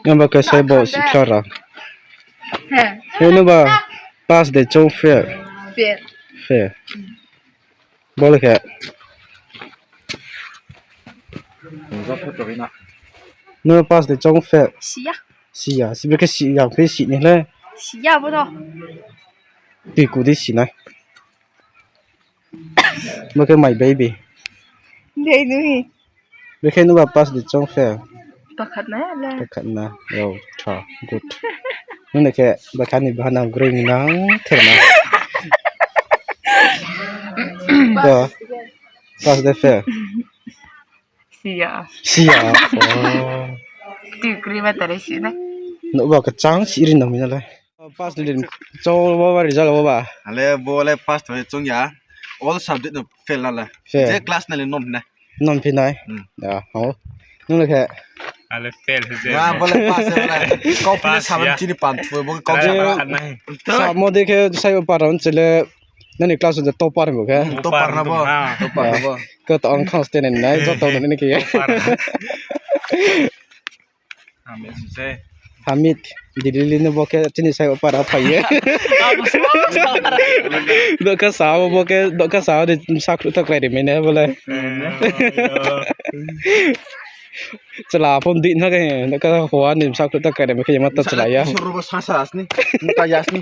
Number ke sai bo siklara. He number pass de chong fail. Fail. Fail. Bole ke. Number pass de chong fail. 洗呀。 洗呀，是不是个洗呀？可以洗呢嘞。 洗呀不到。对，古的洗呢。Look at my baby. Baby. Look at no pass the chong fail. Pakhat na la. Pakhat na. Yo, tha, good. Nung na ke bakhan ni bahana green nang thena. Ba. Pass the fail. Siya. Siya. Oh. Ti kri ma tare si na. No ba ka chang si rin nang mina la. Pass lin chong ba ba result ba ba. Ale bo le pass to chung ya. All subject no fail na le. Fail. Je class na le nom na. Non phi nai. Ya, ho. Nung na ke Ale fail je. Ya bo le pass le. Copy Pass, saban ya. chini pan thu bo copy. sa mo de ke sai pa ron chile nani class de top par mo ke. To par na bo. To par na bo. Ka to ang constant nai jo to nani ke. Hamid dilili ne bo ke chini sai pa ra phai ye. Do ka sa bo ke do ka sa de sa khru tak rai me ne bole. Chala phom di na ke do ka hwa ni sa khru tak rai me ke ma ta chala ya. Suru bo sa sa asni. Ta yasni.